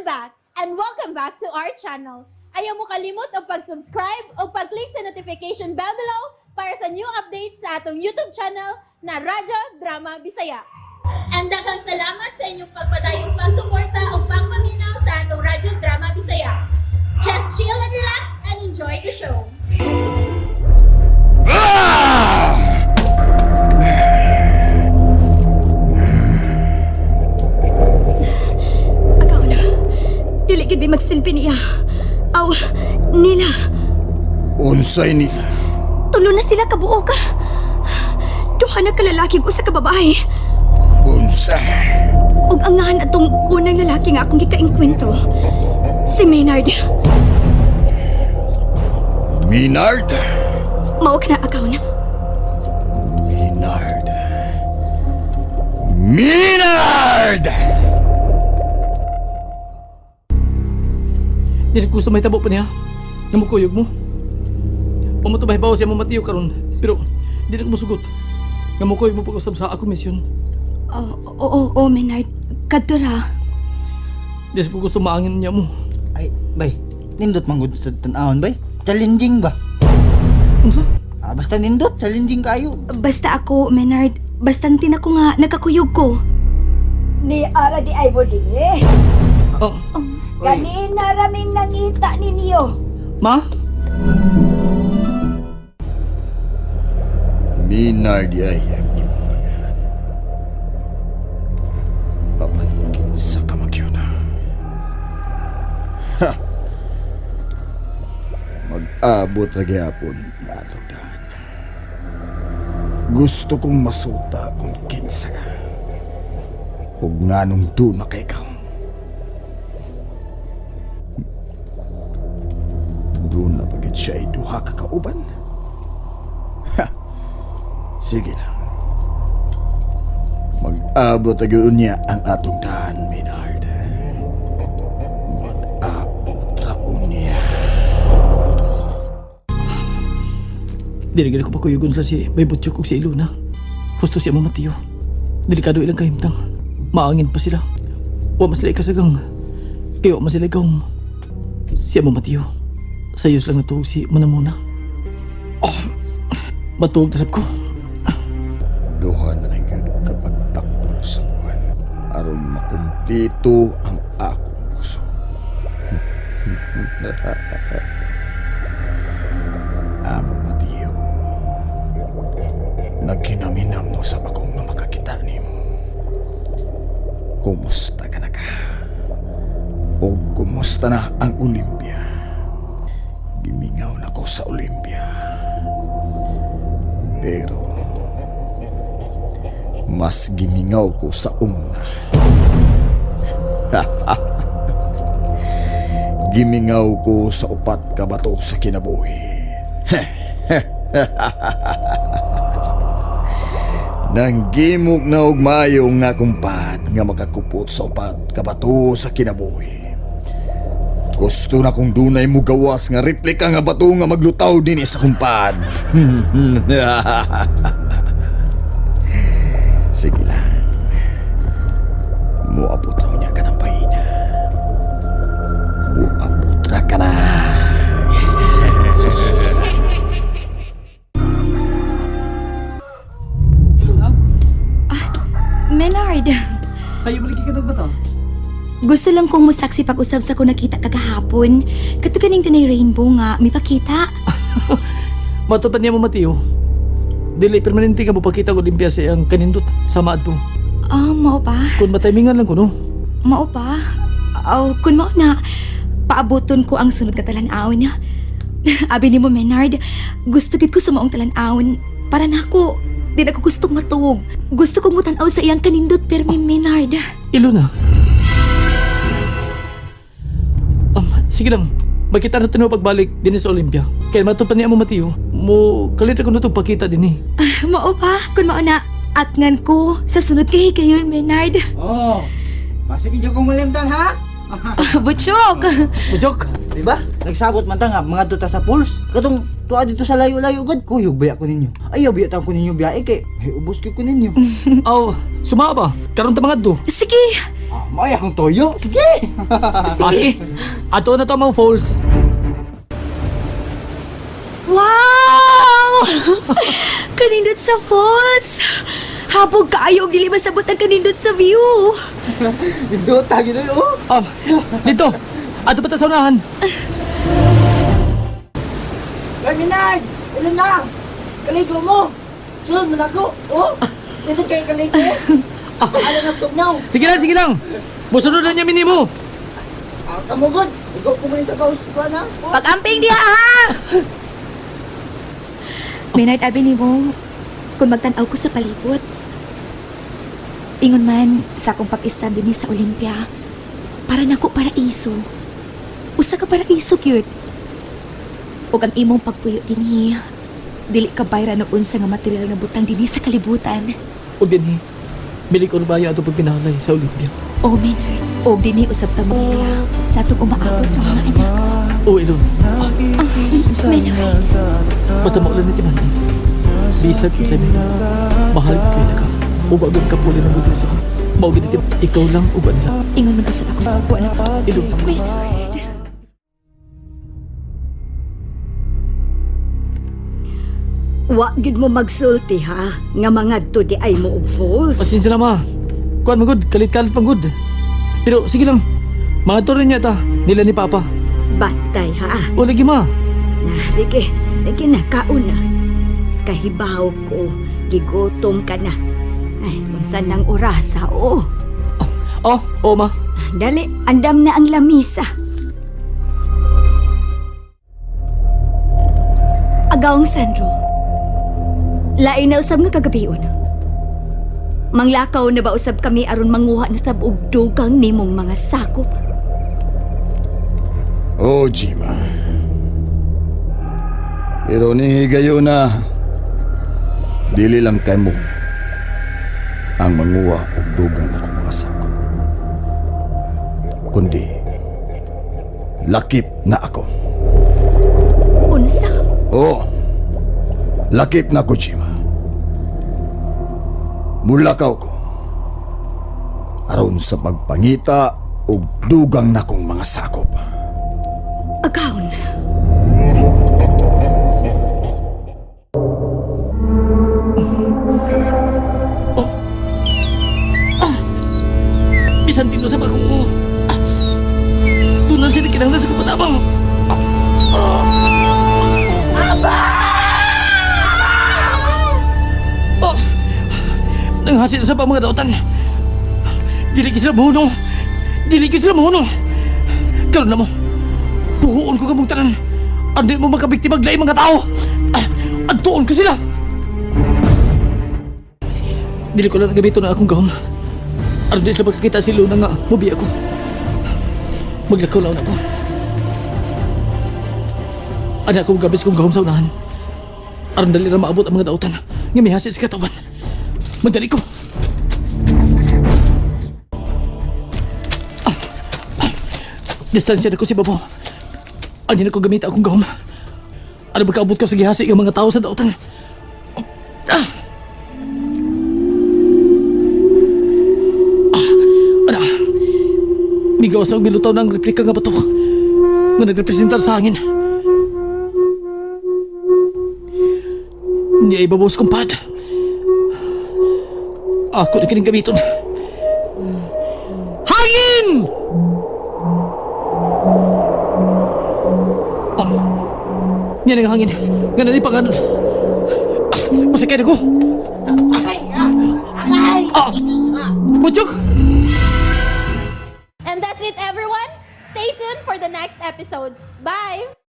I'm back and welcome back to our channel. Ayaw mo kalimot og pag-subscribe o pag-click sa notification bell below para sa new updates sa atong YouTube channel na Radyo Drama Bisaya. And daghang salamat sa inyong pagpadayong pagsuporta o pagpaminaw sa atong Radyo Drama Bisaya. Just chill and relax and enjoy the show. Agaw na. Dili gid mi magsilbi niya. Aw, nila. Unsay ni Tulo na sila kabuok. Duha na ka lalaki ug usa ka babae. Unsa? Ug ang ngahan atong unang lalaki nga akong gikaengkwentro. Si Maynard. Minard? Mao ka na, agaw na. Minard. Minard! Dili ko gusto mahitabo pa niya. Namukuyog mo. Pamutubay ba siya mamatiyo karon, pero dili ko musugot. Namukuyog mo pag-usab sa ako misyon. Oo, oo, oo, Maynard. Kadto ra. Di sa ko gusto maangin niya mo. Ay, bay, nindot man gud sa tan-awon, bay. Challenging ba? Unsa? Ah, basta nindot, challenging kayo. Basta ako, Maynard. Bastante na ko nga nakakuyog ko. Ni ara di ay mo dinhi. Oh, Ganina raming nangita ninyo. Ma? Minard ay ang imbagan. Papankin sa kamagyona. Ha! Mag-abot ra gyapon na atong daan. Gusto kong masuta kung kinsa ka. Ug nganong duna kay ikaw. Duna pagit siya ay duha ka kauban. Sige na. Mag-abot agad niya ang atong daan, Maynard. Mag-abot ra unya. Dili gid ko pakuyugon sila si Bay Butchok ug si Iluna. Husto siya mamatiyo. Delikado ilang kahimtang. Maangin pa sila. Wa mas sila ikasagang. Kaya wa man sila gawm. Siya mamatiyo. Sayos lang natuog si Manamuna. Oh, matuog na sab ko. Duha na lang gyud kapag takol sa buwan. Aron makumplito ang akong puso. Amo Matiyo. Nagkinaminam no sa akong nga makakita nimo. Kumusta ka na ka? O kumusta na ang Olympia? Gimingaw na ko sa Olympia. Pero mas gimingaw ko sa umna. Gimingaw ko sa upat ka bato sa kinabuhi. Nanggimok na og maayo nga kumpad nga makakupot sa upat ka bato sa kinabuhi. Gusto na kong dunay mo gawas nga replika nga bato nga maglutaw din sa kumpad. Sige lang. Muabot raw niya ka ng pahina. Muabot ra ka na. Iluna? Maynard, Sayo mo lagi ka nagbata? gusto lang kong musaksi pag-usab sa ko nakita kagahapon. Kadto kaning dunay rainbow nga, may pakita. Matod pa niya mamatiyo. Dili permanente ka mo pakita ko limpia sa iyang kanindot sama adto. Ah, mao ba? Kung matimingan lang ko no. Mao pa? Aw, kun mao na, paaboton ko ang sunod nga talan-awon niya. Abi nimo, Menard, gusto gid ko sa maong talan-awon. Para nako, di na ko gustong matuog. Gusto kong mutan-aw sa iyang kanindot permi, Menard. Iluna. Sige lang. Magkita na ito pagbalik din sa Olympia. Kaya matod pa niya mo Mateo. Mo kalit ako na ito pakita din eh. Ah, mao pa, kun mao na, atngan ko sa sunod kay higayon, Menard. Oh, basta gid kong malimtan ha. Butchok! Bujok! Di ba? Nagsabot man ta nga mga duta sa pulse. Katong tuwa dito sa layo-layo gud, kuyog baya ko ninyo. Ayaw biya ta ko ninyo biyae kay ay ubos gyud ko ninyo. Aw, sumaba ba? Karon ta mga do. Sige, Ah, mao'y akong toyo. Sige. Ah, sige. Ato na to mga falls. Wow! Kanindot sa falls! Habog kaayo og dili masabot ang kanindot sa view. Dito tagi na oh. Dito. Ato pa ta sa unahan. Ay, Minard! Ilan na? Kaligo mo! Sunod mo na ako! Oh! Dito kayo kaligo! Alam ng tugnaw! Sige lang, sige lang. Musunod na niya minimo. Ah, kamugod! Ikaw po sa paus ko na! Oh. Pag-amping diha ha! Maynard, abi nimo, kung magtan-aw ko sa palibot, ingon man sa akong pag-stand dinhi sa Olympia, para nako paraiso. Usa ka paraiso gyud. Ug ang imong pagpuyo dinhi, dili ka bayra no unsa nga material nga butang dinhi sa kalibutan. O dinhi. Bili ko na ba ato pagpinahalay sa Olympia? O Maynard, og dinhi usab ta mangilab sa atong umaabot ng mga anak. O Ilon, Maynard, basta maulan ni Timantay. Bisag ko sa inyo. Mahal ko kayo ka. Ug agad ka puli ng budol sa ako. Mao gid iti- ikaw lang ug nila. ingon man usab ako. Wa na Ilon. Maynard. Wa gid mo magsulti ha, nga mangadto di ay mo og falls. Pasensya na ma. Kuan man gud, kalit-kalit pang gud. Pero sige lang. Mga turo niya ta, nila ni Papa. Bantay ha. O lagi ma. Na, sige, sige na, kaon na. Kahibaw ko, gigutom ka na. Ay, unsa nang orasa, oh. Oh, oh ma. Dali, andam na ang lamisa. Agawang Sandro. Lain na usab nga kagabion. Manglakaw na ba usab kami aron manguha na sab og dugang nimong mga sakop? Oh, Jima. Pero ning higayon na dili lang kamo ang manguha og dugang ako mga sakop. Kundi lakip na ako. Unsa? Oo. Lakip na ako, Jima. Mulakaw ko. Aron sa pagpangita og dugang nakong mga sakop. Agawon. Bisan dito sa bagong ko. Ah, doon lang sila kinanglan sa kapatabang. Ah! Nanghasil sa pa mga dautan. Dili ko sila mahunong. Dili ko sila mahunong. Karon na mo. Buhuon ko kamong tanan. Andi mo makabiktima lain mga tao. Ah, adtuon ko sila. Dili ko lang gamiton ang akong gahom. Aron di sila magkakita si Luna nga, mubi ako. Maglakaw laon ako. Anak ko gabis kong gahom sa unahan. Aron dali ra maabot ang mga dautan nga may hasil sa katawan. Magdali ko. Ah, ah, Distansya na ko si Babo. Ani na ko gamit akong gahom. Ano magkaabot ko sa gihasi ng mga tao sa dautan? Ah! Ana, migaw sa bilutaw ng replika nga bato nga nagrepresentar sa hangin. Niya ibabos kong pad. Ako na kining gamiton. Hangin! Niya nang hangin. Nga na ni panganon. Masakay na ko. Agay! Ah! Agay! Ah! Butchok! And that's it, everyone. Stay tuned for the next episodes. Bye!